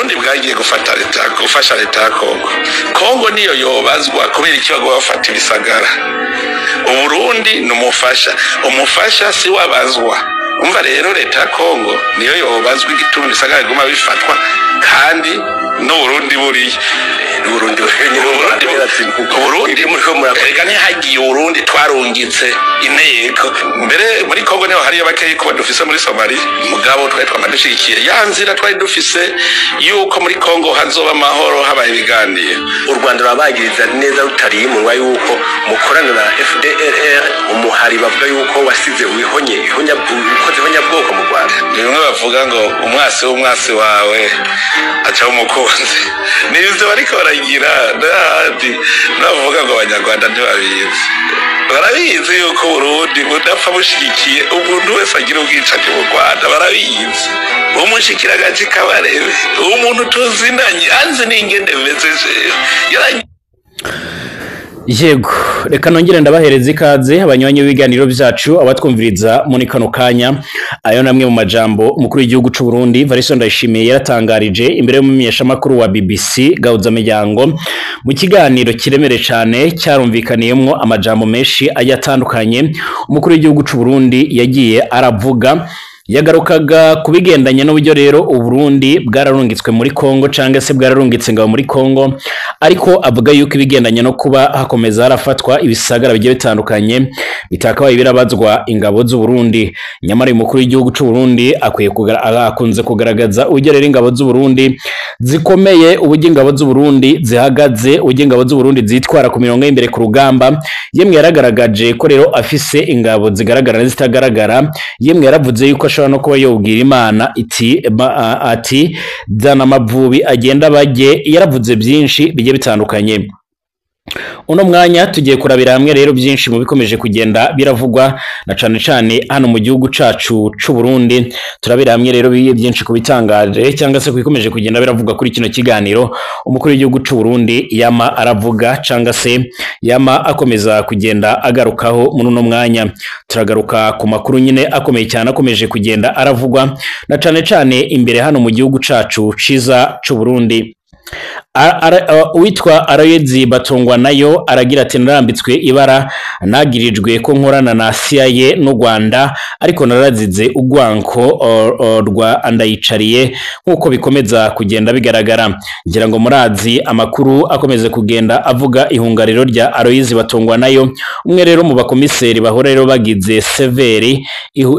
Uburundi bwagiye gufata leta, gufasha leta ya Kongo. Kongo niyo yobazwa kubera iki bagomba bafata ibisagara. Uburundi ni umufasha, umufasha si wabazwa. Umva rero, leta ya Kongo niyo yobazwa igituma ibisagara biguma bifatwa kandi n'Uburundi buriya. Uburundi. Uburundi erega ntihagiye Uburundi, twarungitse inteko mbere muri Kongo, niho hariyo bakeyi kuba dufise muri Somalia. Mugabo twari twama dushigikiye ya nzira twari dufise yuko muri Kongo hazoba amahoro habaye ibiganiro. U Rwanda rurabagiriza neza rutariye umunwa yuko mukorana na FDLR, umuhari bavuga yuko wasize wihonye ihonya, ukoze ihonyabwoko mu Rwanda. Ni bimwe bavuga ngo umwasi w'umwasi wawe aca umukunzi. Ni ivyo bariko baragira n'ahandi. Navuga ngo Abanyarwanda ntibabizi, barabizi yuko Burundi budapfa bushigikiye umuntu wese agira ubwicanyi mu Rwanda. Barabizi umushikiragaji Kabarebe, umuntu tuzinanye, anzi n'ingene meze jewe. Yego, reka nongere ndabahereza ikaze abanywanyi b'ibiganiro byacu, abatwumviriza muri kano kanya. Ayo namwe mu majambo umukuru w'igihugu c'u Burundi Varisto Ndayishimiye yaratangarije imbere y'umumenyeshamakuru wa BBC Gahuzamiryango mu kiganiro kiremere cane cyarumvikaniyemwo amajambo menshi agiye atandukanye. Umukuru w'igihugu c'u Burundi yagiye aravuga, yagarukaga ku bigendanye n'uburyo rero Uburundi bwararungitswe muri Kongo cyangwa se bwararungitse ingabo muri Kongo, ariko avuga yuko ibigendanye no kuba hakomeza harafatwa ibisagara bigiye bitandukanye bitakabaye birabazwa ingabo z'u Burundi. Nyamara uyu mukuru w'igihugu c'u Burundi akwiye akunze kugaragaza uburyo rero ingabo z'u Burundi zikomeye, uburyo ingabo z'u Burundi zihagaze, uburyo ingabo z'u Burundi zitwara ku mirongo y'imbere ku rugamba. Yemwe yaragaragaje ko rero afise ingabo zigaragara n'izitagaragara. Yemwe yaravuze yuko ashobora no kuba yobwira Imana iti ati zana amavubi agenda bajye. Yaravuze byinshi bigiye bitandukanye. Uno mwanya tugiye kurabira hamwe rero byinshi mu bikomeje kugenda biravugwa na cane cane hano mu gihugu cacu c'u Burundi. Turabira hamwe rero byinshi ku bitangaje cyangwa se ku bikomeje kugenda biravugwa kuri kino kiganiro umukuru w'igihugu c'u Burundi yama aravuga cyangwa se yama akomeza kugenda agarukaho. Muri uno mwanya turagaruka ku makuru nyine akomeye cyane akomeje kugenda aravugwa na cane cane imbere hano mu gihugu cacu ciza c'u Burundi. Uwitwa Arayezi Batungwa nayo aragira ati: "Narambitswe ibara, nagirijwe ko nkorana na CIA n'u Rwanda, ariko narazize urwanko rwa Ndayicariye." Nk'uko bikomeza kugenda bigaragara, ngira ngo murazi amakuru akomeza kugenda avuga ihungariro rya Aloyizi Batungwa nayo, umwe rero mu bakomiseri bahora rero bagize CVR.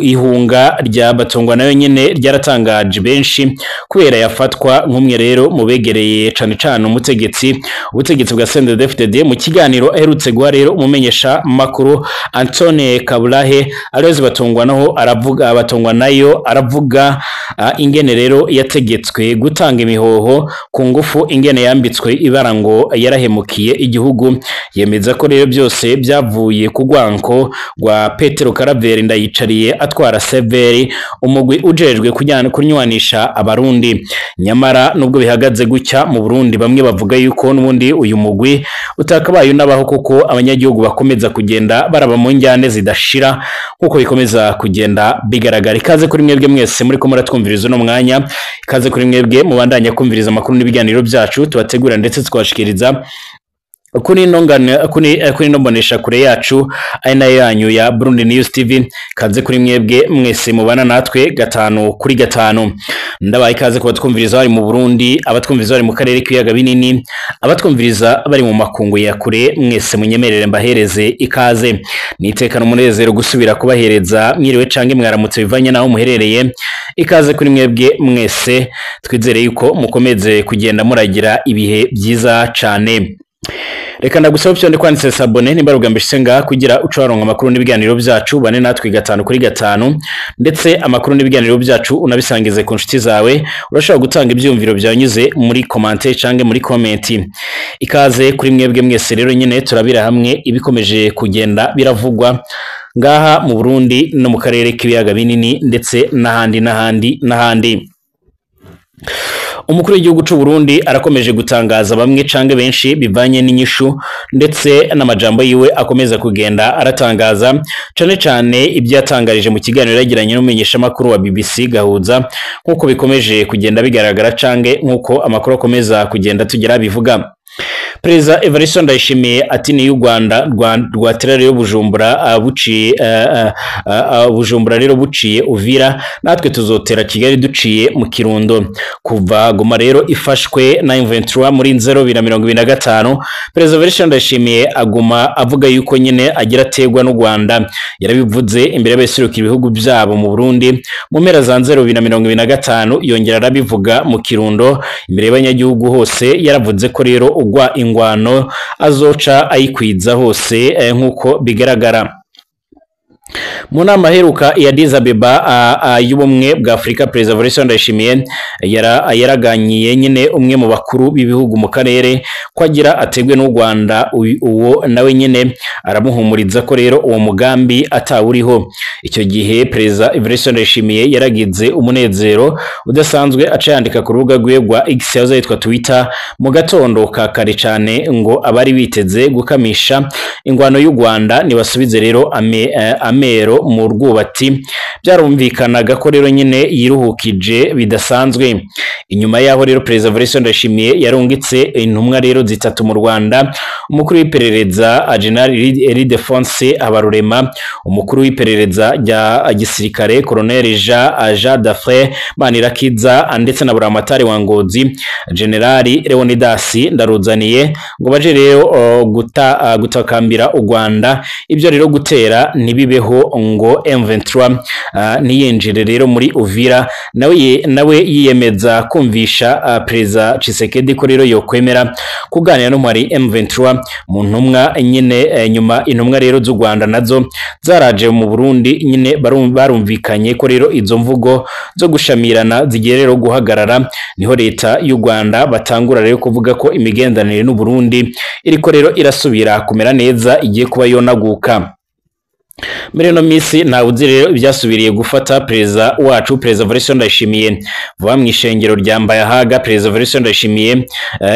Ihunga rya Batungwa nayo nyine ryaratangaje benshi kubera yafatwa nk'umwe rero mu begereye cane cane umutegetsi bwa CNDD-FDD. Mu kiganiro aherutse guha rero umumenyesha makuru Antone Kaburahe, Aloyizi Batungwa naho aravuga, Batungwa nayo aravuga ingene rero yategetswe gutanga imihoho ku ngufu, ingene yambitswe ibara ngo yarahemukiye igihugu. Yemeza ko rero byose byavuye ku rwanko rwa Petero Karaveri Ndayicariye atwara CVR, umugwi ujejwe kunywanisha Abarundi. Nyamara nubwo bihagaze gutya mu Burundi, bamwe bavuga yuko n'ubundi uyu mugwi utakabaye unabaho, kuko abanyagihugu bakomeza kugenda baraba mu njyane zidashira nkuko bikomeza kugenda bigaragara. Ikaze kuri mwebwe mwese muri ko muratwumviriza uno mwanya, ikaze kuri mwebwe mubandanya kumviriza amakuru n'ibiganiro byacu tubategura ndetse twashikiriza kuri ino kuri ino mbonesha kure yacu ari nayo yanyu ya Burundi News TV. Kaze kuri mwebwe mwese mubana natwe gatanu kuri gatanu. Ndabaye ikaze ku batwumviriza bari mu Burundi, abatwumviriza bari mu karere k'ibiyaga binini, abatwumviriza bari mu makungu ya kure, mwese munyemerere mbahereze ikaze. Nitekana umunezero gusubira kubahereza mwiriwe canke mwaramutse bivanye naho muherereye. Ikaze kuri mwebwe mwese, twizere yuko mukomeze kugenda muragira ibihe byiza cane. Reka ndagusaba byo kwanditse s'abonner nimba rugambishije ngaha kugira uce waronka amakuru n'ibiganiro byacu, bane natwe gatanu kuri gatanu, ndetse amakuru n'ibiganiro byacu unabisangize ku nshuti zawe. Urashobora gutanga ibyumviro byanyuze muri commentaire canke muri comment. Ikaze kuri mwebwe mwese rero nyine, turabira hamwe ibikomeje kugenda biravugwa ngaha mu Burundi no mu karere k'ibiyaga binini ndetse n'ahandi n'ahandi n'ahandi. Umukuru w'igihugu c'u Burundi arakomeje gutangaza bamwe canke benshi bivanye n'inyishu ndetse n'amajambo yiwe akomeza kugenda aratangaza, cane cane ibyo yatangarije mu kiganiro yagiranye n'umumenyeshamakuru wa BBC Gahuza, nk'uko bikomeje kugenda bigaragara canke nk'uko amakuru akomeza kugenda tugera bivuga. Perezida Evariste Ndayishimiye ati ni y'u Rwanda rwatera rero Bujumbura buciye Bujumbura rero buciye Uvira, natwe tuzotera Kigali duciye mu Kirundo. Kuva Goma rero ifashwe na M23 muri 2025, Perezida Evariste Ndayishimiye aguma avuga yuko nyine agira ategwa n'u Rwanda. Yarabivuze imbere y'abaserukira ibihugu byabo mu Burundi mu mpera za 2025, yongera arabivuga mu Kirundo imbere y'abanyagihugu hose. Yaravuze ko rero ugwa ingwano azoca ayikwiza hose nk'uko bigaragara. Mu nama aheruka ya Addis Abeba y'ubumwe bwa Afurika, Perezida Evariste Ndayishimiye yaraganyiye nyine umwe mu bakuru b'ibihugu mu karere ko agira ategwe n'u Rwanda, uwo nawe nyine aramuhumuriza ko rero uwo mugambi atawuriho. Icyo gihe Perezida Evariste Ndayishimiye yaragize umunezero udasanzwe, aca yandika ku rubuga rwe rwa X yahoze yitwa Twitter mu gatondo ka kare cyane ngo abari biteze gukamisha ingwano y'u Rwanda nibasubize rero amero mu rwubati. Byarumvikanaga ko rero nyine yiruhukije bidasanzwe. Inyuma yaho rero Perezida Evariste Ndayishimiye yarungitse intumwa rero zitatu mu Rwanda: umukuru w'iperereza General Ildefonse Habarurema, umukuru w'iperereza rya gisirikare Colonel Jean Dafre Manirakiza, ndetse na Buramatari wa Ngozi General Leonidas Ndaruzaniye, ngo baje rero gutakambira u Rwanda ibyo rero gutera ntibibeho ngo M23 ntiyinjire rero muri Uvira. Nawe yiyemeza kumvisha Perezida Tshisekedi ko rero yokwemera kuganira n'umwari M23 mu ntumwa nyine. Nyuma intumwa rero z'u Rwanda nazo zaraje mu Burundi nyine, barumvikanye ko rero izo mvugo zo gushamirana zigiye rero guhagarara. Niho leta y'u Rwanda batangura rero kuvuga ko imigenderanire n'u Burundi iriko rero irasubira kumera neza, igiye kuba yonaguka. Muri ino minsi ntawe uzi rero ibyasubiriye gufata perezida wacu Perezida Evariste Ndayishimiye. Vuba mu ishengero rya Mbayahaga, Perezida Evariste Ndayishimiye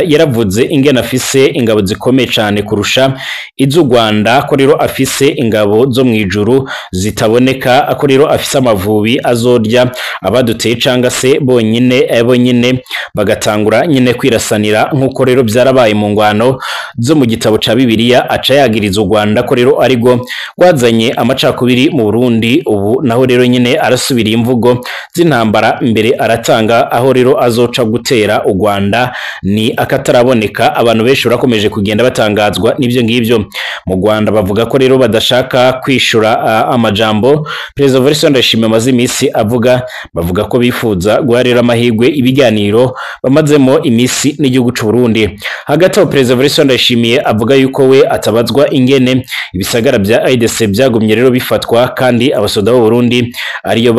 yaravuze ingene afise ingabo zikomeye cyane kurusha iz'u Rwanda, ko rero afise ingabo zo mu ijuru zitaboneka, ko rero afise amavubi azorya abaduteye canga se bonyine bagatangura nyine kwirasanira, nk'uko rero byarabaye mu ngwano zo mu gitabo ca Bibiliya. Aca yagiriza u Rwanda ko rero arigo rwazanye amacakubiri mu Burundi. Ubu naho rero nyine arasubiriye imvugo z'intambara mbere aratanga aho rero azoca gutera u Rwanda ni akataraboneka. Abantu benshi barakomeje kugenda batangazwa n'ibyo ngibyo. Mu Rwanda bavuga ko rero badashaka kwishura amajambo Perezida Evariste Ndayishimiye amaze iminsi avuga. Bavuga ko bifuza guha rero amahirwe ibiganiro bamazemo iminsi n'igihugu c'u Burundi. Hagati aho Perezida Evariste Ndayishimiye avuga yuko we atabazwa ingene ibisagara bya ADC byagumye rero bifatwa kandi abasoda b'u Burundi ariyo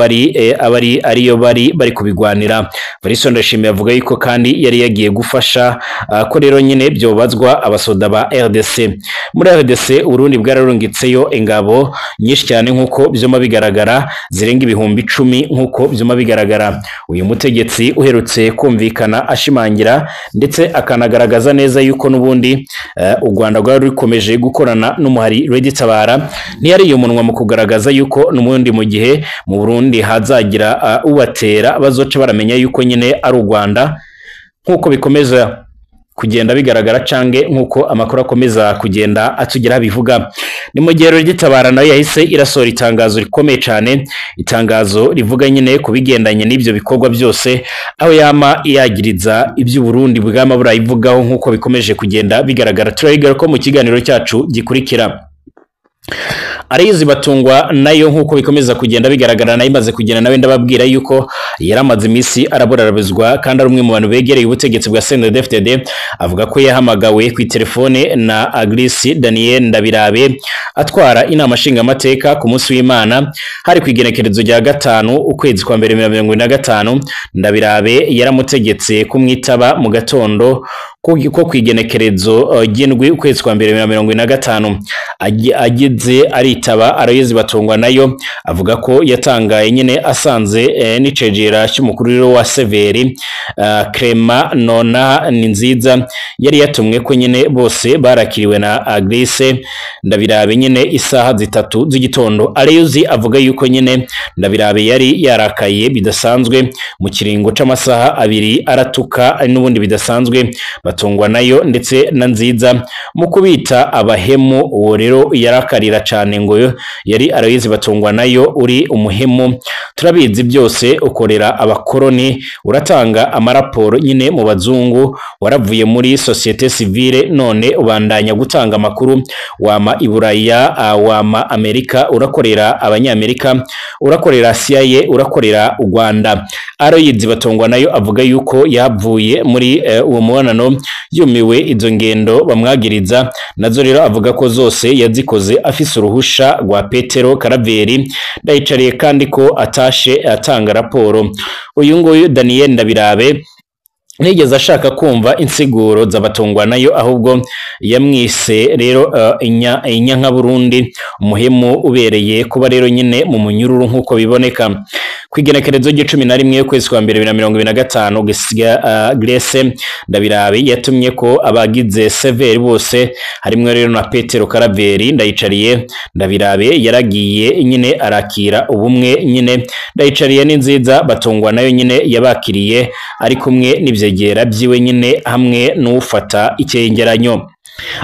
bari bari kubigwanira. Evariste Ndayishimiye avuga yuko kandi yari yagiye gufasha ko rero nyine byobazwa abasoda ba RDC. Muri RDC Burundi bwararungitseyo ingabo nyinshi cyane nkuko byoma bigaragara, zirenga 10,000 nkuko byoma bigaragara. Uyu mutegetsi uherutse kumvikana ashimangira ndetse akanagaragaza neza yuko n'ubundi u Rwanda rwari rukomeje gukorana n'umuhari Red Tabara, ntiyari iyo munwa mu kugaragaza yuko n'ubundi mu gihe mu Burundi hazagira ubatera bazoca baramenya yuko nyine ari u Rwanda, nkuko bikomeza kugenda bigaragara cange nkuko amakuru akomeza kugenda atugira bivuga. Ni mu gihe Red Tabara nayo yahise irasohora itangazo rikomeye cyane, itangazo rivuga nyine kubigendanye n'ibyo bikorwa byose, aho yama yagiriza iby'u Burundi bwama burayivugaho nkuko bikomeje kugenda bigaragara. Turayigaruka ko mu kiganiro cyacu gikurikira. Arizi batungwa nayo nkuko bikomeza kugenda bigaragara, nayo imaze kugenda nawe ndababwira yuko yaramaze iminsi araburarabizwa kandi ari umwe mu bantu begereye ubutegetsi bwa CNDD-FDD. Avuga ko yahamagawe ku telefone na Agris Daniel Ndabirabe atwara inama nshingamateka ku munsi w'Imana, hari ku igenekerezo rya 5 ukwezi kwa mbere 2025. Ndabirabe yaramutegetse kumwitaba mu gatondo ko kwigenekerezo ry'indwi ukwezi kwa mbere 2025. Agize aritaba Aloyizi Batungwa nayo avuga ko yatangaye nyine asanze n'icegera cy'umukuru wa Severi Clement Nona ni nziza yari yatumwe ko nyine bose barakiriwe na Agrise Ndabirabe nyine isaha 3 z'igitondo. Aloyizi avuga yuko nyine Ndabirabe yari yarakaye bidasanzwe mu kiringo c'amasaha 2 aratuka n'ubundi bidasanzwe Batungwa nayo ndetse na Nziza mu kubita abahemu. Uwo rero yarakarira cyane ngo yari Aloyizi Batungwa nayo uri umuhemu, turabizi byose, ukorera abakoroni, uratanga amaraporo nyine mu bazungu, waravuye muri societe civile none ubandanya gutanga amakuru, wama Iburaya, wama Amerika, urakorera abanyamerika, urakorera CIA, urakorera u Rwanda. Aloyizi Batungwa nayo avuga yuko yavuye muri uwo mubonano yumiwe izo ngendo bamwagiriza nazo rero avuga ko zose yazikoze afise uruhusha rwa Petero Karaveri Ndayicariye, kandi ko atashe atanga raporo. Uyu nguyu Daniel Ndabirabe nigeze ashaka kumva insiguro z'abatungwa nayo, ahubwo yamwise rero inyanka Burundi, umuhemu ubereye kuba rero nyine mu munyururu nkuko biboneka. Kwigenekerezo ry'icumi na rimwe ukwezi kwa mbere 2025, Grace Ndabirabe yatumye ko abagize Severi bose harimwo rero na Petero Karaveri Ndayicariye. Ndabirabe yaragiye nyine arakira ubumwe nyine Ndayicariye n'Inziza Batungwa nayo nyine yabakiriye ari kumwe n'ivyegera byiwe nyine hamwe n'ufata icyengeranyo.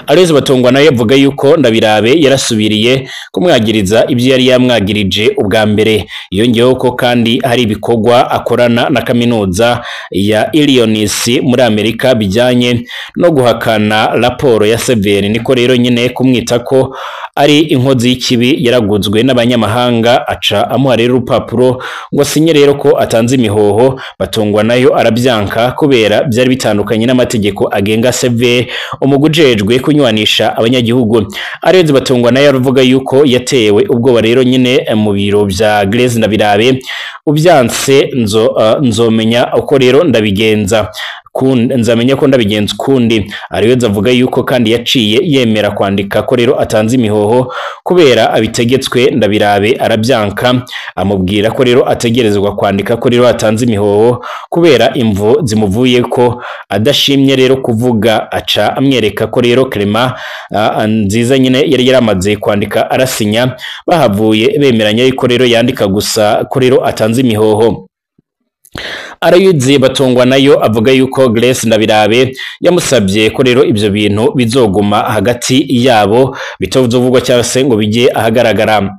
Aloyizi Batungwa nayo avuga yuko Ndabirabe yarasubiriye kumwagiriza ibyo yari yamwagirije ubwa mbere. Yongeyeho ko kandi hari ibikorwa akorana na kaminuza ya Illinois muri Amerika bijyanye no guhakana raporo ya Severi. Niko rero nyine kumwita ko ari inkozi y'ikibi yaraguzwe n'abanyamahanga, aca amuha rero urupapuro ngo asinye rero ko atanze imihoho. Batungwa nayo arabyanka kubera byari bitandukanye n'amategeko agenga Severi, umugujejwe kunywanisha abanyagihugu. Aloyizi Batungwa nayo aravuga yuko yatewe ubwoba rero nyine mu biro bya Grace Ndabirabe, ubyanse nzomenya uko rero ndabigenza, nzamenya ko ndabigenza ukundi. Aloyizi avuga yuko kandi yaciye yemera kwandika ko rero atanze imihoho kubera abitegetswe. Ndabirabe arabyanka, amubwira ko rero ategerezwa kwandika ko rero atanze imihoho kubera imvo zimuvuye ko adashimye rero kuvuga. Aca amwereka ko rero Clement Nziza nyine yari yaramaze kwandika arasinya, bahavuye bemeranya yuko rero yandika gusa ko rero atanze imihoho. Aloyizi Batungwa nayo avuga yuko Grace Ndabirabe yamusabye ko rero ibyo bintu bizoguma hagati yabo bitazovugwa cyangwa se ngo bijye ahagaragara.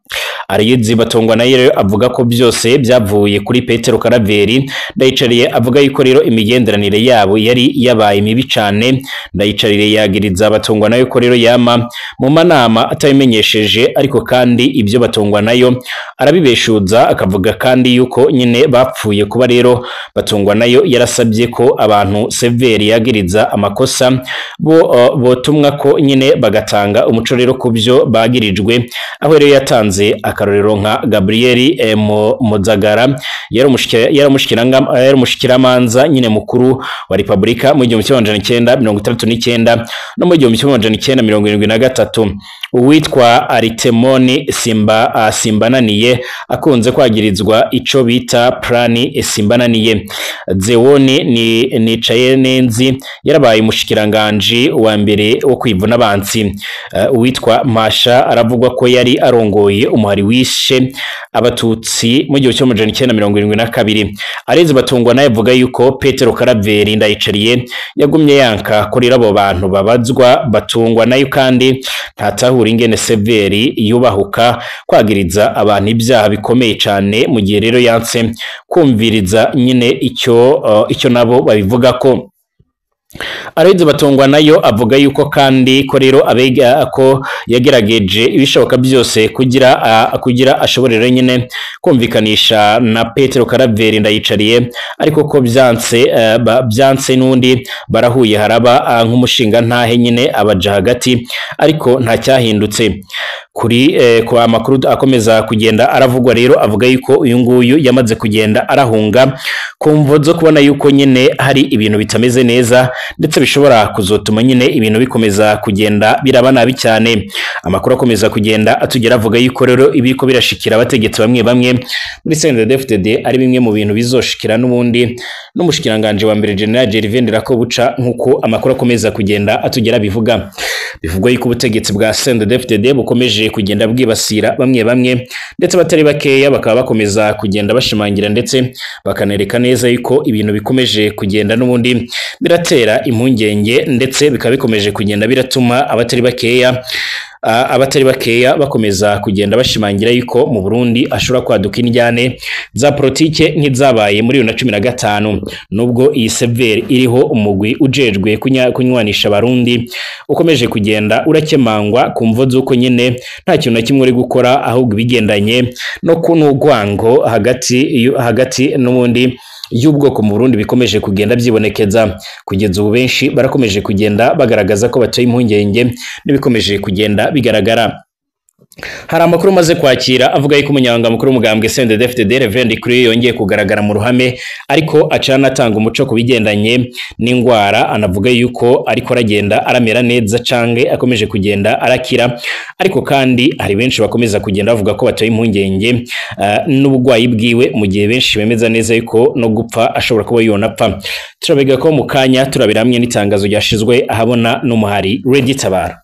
Aloyizi Batungwa nayo rero avuga ko byose byavuye kuri Petero Karaveri Ndayicariye, avuga yuko rero imigenderanire yabo yari yabaye mibi cyane. Ndayicariye yagiriza Batungwa nayo ko rero yama mu manama atabimenyesheje, ariko kandi ibyo Batungwa nayo arabibeshuza, akavuga kandi yuko nyine bapfuye kuba rero Batungwa nayo yarasabye ko abantu Severi yagiriza amakosa bo botumwa ko nyine bagatanga umuco rero ku byo bagirijwe, aho rero yatanze akarorero nka Gabriel Muzagara yari umushikiramanza nyine mukuru wa Republika mu 1969 no mu 1973. Uwitwa Aritemoni Simbananiye akunze kwagirizwa ico bita Plani Simbananiye. Zewoni ni Nicayenenzi yarabaye umushikiranganje wa mbere wo kwivuna abansi. Uwitwa Masha aravugwa ko yari arongoye umuhari wishe abatutsi mu 1972. Aloyizi Batungwa naye avuga yuko Petero Karaveri Ndayicariye yagumye yanka kurira abo bantu babazwa Batungwa nayo, kandi ntatahura ingene Severi yubahuka kwagiriza abantu ibyaha bikomeye cyane mu gihe rero yanse kumviriza nyine icyo nabo babivuga ko. Aloyizi Batungwa nayo avuga yuko kandi ko rero abega ko yagerageje ibishoboka byose kugira ashobore rero nyine kumvikanisha na Petero Karaveri Ndayicariye, ariko ko byanse n'undi barahuye haraba nk'umushinga ntahe nyine abaja hagati, ariko nta cyahindutse. Kuri ku amakuru akomeza kugenda aravugwa rero, avuga yuko uyu nguyu yamaze kugenda arahunga ku mvo zo kubona yuko nyine hari ibintu bitameze neza, ndetse bishobora kuzotuma nyine ibintu bikomeza kugenda biraba nabi cyane. Amakuru akomeza kugenda atugera avuga yuko rero ibiriko birashikira abategetsi bamwe bamwe muri CNDD-FDD ari bimwe mu bintu bizoshikira n'ubundi n'umushikiranganje wa mbere General Gervais Ndirakobuca, nk'uko amakuru akomeza kugenda atugera bivuga. Bivugwa yuko ubutegetsi bwa CNDD-FDD bukomeje kugenda bwibasira bamwe bamwe, ndetse batari bakeya bakaba bakomeza kugenda bashimangira ndetse bakanereka neza yuko ibintu bikomeje kugenda n'ubundi biratera impungenge, ndetse bikaba bikomeje kugenda biratuma abatari bakeya bakomeza kugenda bashimangira yuko mu Burundi ashobora kwaduka indyane za politike nk'izabaye muri 2015, nubwo iyi CVR iriho umugwi ujejwe kunywanisha abarundi ukomeje kugenda urakemangwa ku mvo z'uko nyine nta kintu na kimwe uri gukora, ahubwo ibigendanye no kunugwango hagati n'ubundi y'ubwoko mu Burundi bikomeje kugenda byibonekeza. Kugeza ubu benshi barakomeje kugenda bagaragaza ko bateye impungenge n'ibikomeje kugenda bigaragara. Hari amakuru maze kwakira avuga yuko umunyamabanga mukuru w'umugambwe CNDD-FDD Reverend Ndikuriyo yongeye kugaragara mu ruhame, ariko acana atanga umuco ku bigendanye n'ingwara, anavuga yuko ariko aragenda aramera neza canke akomeje kugenda arakira. Ariko kandi hari benshi bakomeza kugenda bavuga ko bateye impungenge n'ubugwayi bwiwe, mu gihe benshi bemeza neza yuko no gupfa ashobora kuba yonapfa. Turabiga ko mu kanya turabira hamwe n'itangazo ryashizwe ahabona n'umuhari Red Tabara.